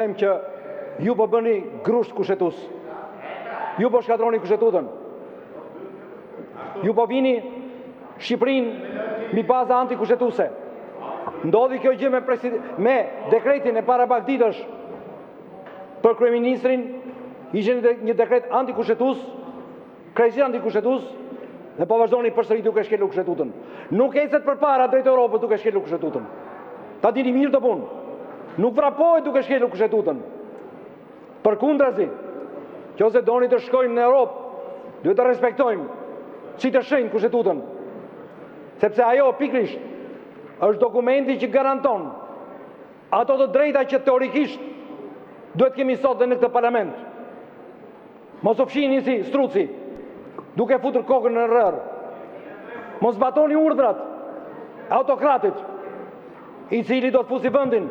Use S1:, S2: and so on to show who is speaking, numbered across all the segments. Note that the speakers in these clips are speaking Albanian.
S1: Them që ju po bëni grusht kushtetues. Ju po shkatërroni kushtetutën. Ju po vini Shqipërinë mbi baza antikushtetuese. Ndodhi kjo gjë me me dekretin e para pak ditësh për kryeministrin, ishte një dekret antikushtetues, krejtësisht antikushtetues dhe po vazhdoni përsëri duke shkelur kushtetutën. Nuk ecet përpara drejt Europës duke shkelur kushtetutën. Ta dini mirë këtë punë. Nuk vrapohet duke shkelur kushtetutën. Përkundrazi, nëse doni të shkojmë në Europë, duhet të respektojmë si të shenjtë kushtetutën, sepse ajo pikërisht është dokumenti që garanton ato të drejta që teorikisht duhet të kemi sot dhe në këtë Parlament. Mos u fshihni si struci, duke futur kokën në rërë. Mos zbatoni urdhrat e autokratit, i cili do të fusi vendin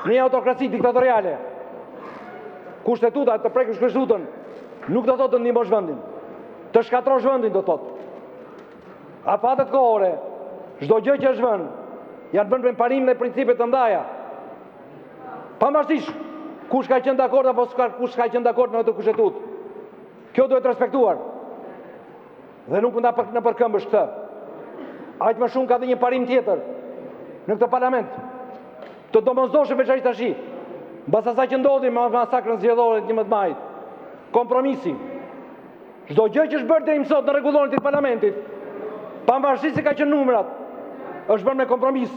S1: në një autokraci diktatoriale. Kushtetuta, të prekësh Kushtetutën, nuk do të thotë të ndihmosh vendin, të shkatërrosh vendin do të thotë. Afatet kohore, çdo gjë që është vënë, janë vënë me parime dhe principe të mëdha. Pavarësisht kush ka qenë dakord apo kush s'ka qenë dakord me atë kushtetutë, kjo duhet respektuar. Dhe nuk mund ta nëpërkëmbësh këtë. Aq më shumë ka dhe një parim tjetër në këtë Parlament, të domosdoshëm veçanërisht tashi, mbas asaj që ndodhi me masakrën zgjedhore të 11 majit. Kompromisi. Çdo gjë që është bërë deri më sot në rregulloren e Parlamentit, pavarësisht se kanë qenë numrat, është bërë me kompromis.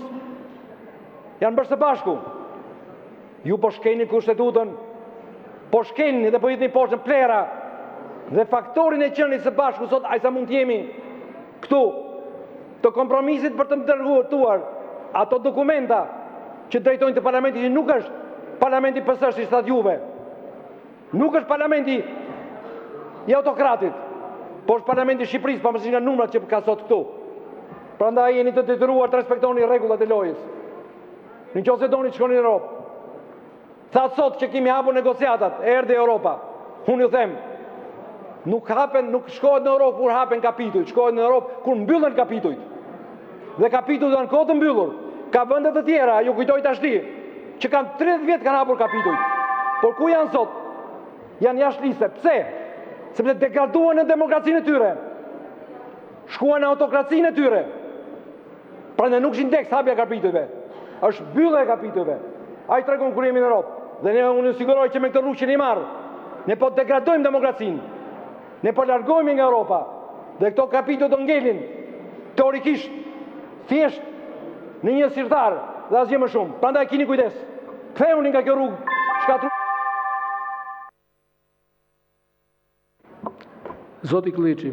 S1: Janë bërë së bashku. Ju po shkelni Kushtetutën, po shkelni dhe po hidhni poshtë në plehra dhe faktorin e qenies së bashku sot, aq sa mund të jemi këtu, të kompromisit për të ndërtuar ato dokumenta që drejtojnë këtë parlament, që nuk është parlamenti i PS-së, siç thatë ju, nuk është parlamenti i autokratit, por është parlamenti i Shqipërisë, pavarësisht nga numrat që ka sot këtu. Prandaj jeni të detyruar të respektoni rregullat e lojës. Në qoftë se doni të shkoni në Europë. Thatë sot që kemi hapur negociatat, erdhi Europa. Unë ju them, nuk hapen, nuk shkohet në Europë kur hapen kapitujt, shkohet në Europë kur mbyllen kapitujt. Dhe kapitujt janë kohë të mbyllur. Ka vende të tjera, ju kujtoj tashti, që kanë 30 vjet kanë hapur kapitujt. Por ku janë sot? Janë jashtë liste. Pse? Sepse degraduan në demokracinë e tyre. Shkuan në autokracinë e tyre. Prandaj nuk është indeks hapja e kapitujve, është mbyllja e kapitujve. Ai tregon kur jemi në Europë. Dhe ne unë ju siguroj që me këtë rrugë që kemi marrë, ne po degradojmë demokracinë. Ne po largohemi nga Europa dhe këto kapituj do ngelin teorikisht thjesht në një sirtar dhe asgjë më shumë. Prandaj kini kujdes. Kthehuni nga kjo rrugë shkatërruese.
S2: Zoti Këlliçi.